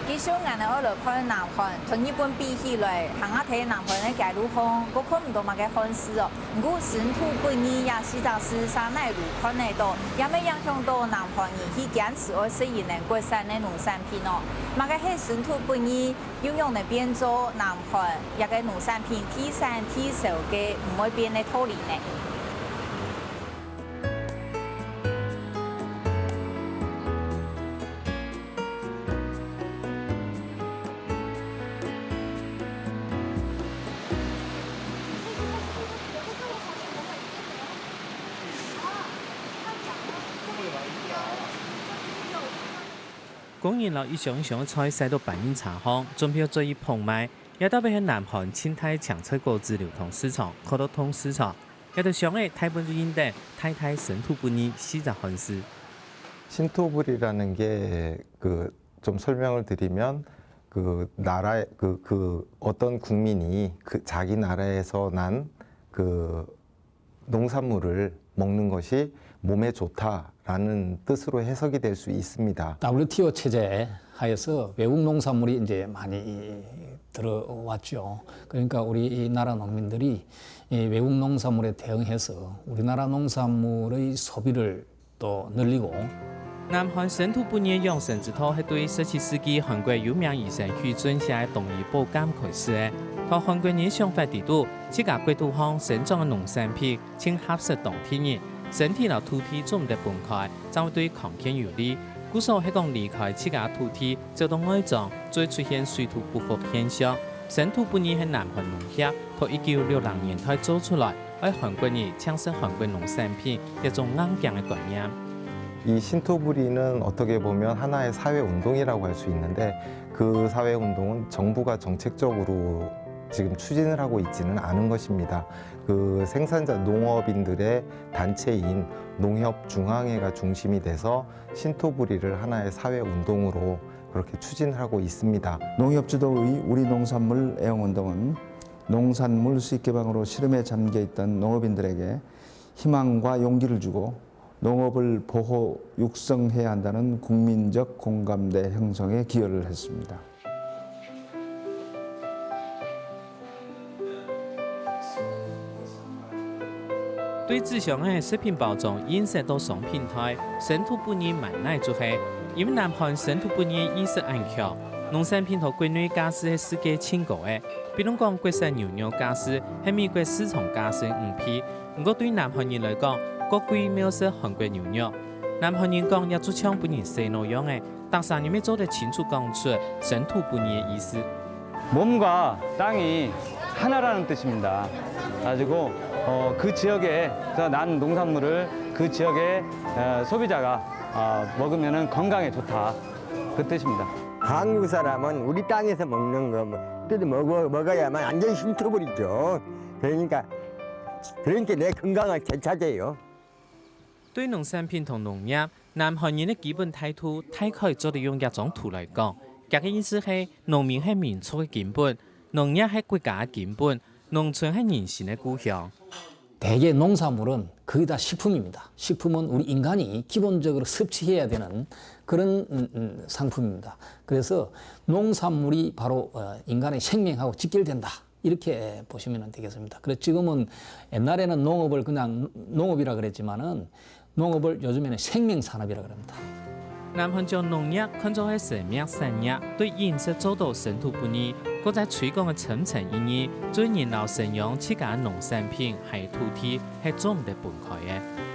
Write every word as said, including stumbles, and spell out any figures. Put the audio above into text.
其實𠊎等愛來看南韓，同日本比起來，行啊在南韓个街路項，過看毋到麼个漢字哦。毋過，神都本義這四隻字煞哪位都看得到，也乜影響到南韓人去堅持愛食佢等國產个農產品哦。麼个係神都本義，又仰能變做南韓這个農產品地產地銷个毋會變个道理呢？ 工人摎一箱一箱个菜駛到搬運車項，準備愛載去鋪賣。這兜乜係南韓清代青菜果子流通市場，口頭通市場。 這兜箱仔大部分就印等大大神都本義四隻漢字。신토부리라는 게 그 좀 설명을 드리면 그 나라의 그, 그 어떤 국민이 그 자기 나라에서 난 그 농산물을 먹는 것이 몸에 좋다라는 뜻으로 해석이 될 수 있습니다. WTO 체제 하에서 외국 농산물이 이제 많이 들어왔죠. 그러니까 우리 이 나라农民들이 이 외국 농산물에 대응해서 우리나라 농산물의 소비를 또 늘리고. 南韓神都本義養生之道係對十七世紀韓國有名醫生許俊寫个東醫保健開始个。在韓國人想法裡肚，自家國土項生長个農產品 盡合適當地人，身體摎土地做毋得分開，正會對康健有利。故所係講離開自家土地，走到外庄，就會出現水土不服現象。神都本義係南韓農協在一九六零年代做出來，愛韓國人淨食韓國農產品，一種硬頸个觀念。이 신토부리는 어떻게 보면 하나의 사회 운동이라고 할 수 있는데 그 사회 운동은 정부가 정책적으로 지금 추진을 하고 있지는 않은 것입니다. 그 생산자 농업인들의 단체인 농협중앙회가 중심이 돼서 신토부리를 하나의 사회 운동으로 그렇게 추진을 하고 있습니다. 농협주도의 우리 농산물 애용운동은 농산물 수입 개방으로 시름에 잠겨 있던 농업인들에게 희망과 용기를 주고 농업을 보호 육성해야 한다는 국민적 공감대 형성에 기여를 했습니다. 對紙箱仔、食品包裝印刷到商品袋，神都本義滿哪就係。因為南韓神都本義意識恁強，農產品在國內價數係世界盡高个。比如講，國產牛肉價數係美國市場價數五倍， 毋過對南韓人來講，較貴乜愛食韓國牛肉。南韓人講，這就像分人洗腦樣仔，逐儕人乜做得清楚講出神都本義个意思。몸과 땅이 하나라는 뜻입니다. 가지고 어, 그 지역에서 난 농산물을 그 지역의 어, 소비자가 어, 먹으면은 건강에 좋다. 그 뜻입니다. 한국 사람은 우리 땅에서 먹는 거 뭐, 그래도 먹어, 먹어야만 완전히 신토부리죠. 그러니까 그러니까 내 건강을 되찾아요. 對農產品同農業，南韓人个基本態度大概做得用這張圖來講。佢个意思係，農民係民族个根本，農業係國家个根本，農村係人心个故鄉。 대개農산물은 거의 다 식품입니다. 식품은 우리 인간이 기본적으로 섭취해야 되는 그런 음, 음, 상품입니다. 그래서 농산물이 바로 어, 인간의 생명하고 직결된다. 이렇게 보시면 되겠습니다. 그래서 지금은 옛날에는 농업을 그냥 농업이라 그랬지만은 농업을 요즘에는 생명산업이라 그럽니다. 南韓將農業看做係生命產業，對飲食做到神都本義，過再推廣个深層意義，做人摎生養自家農產品還有土地係做毋得分開个。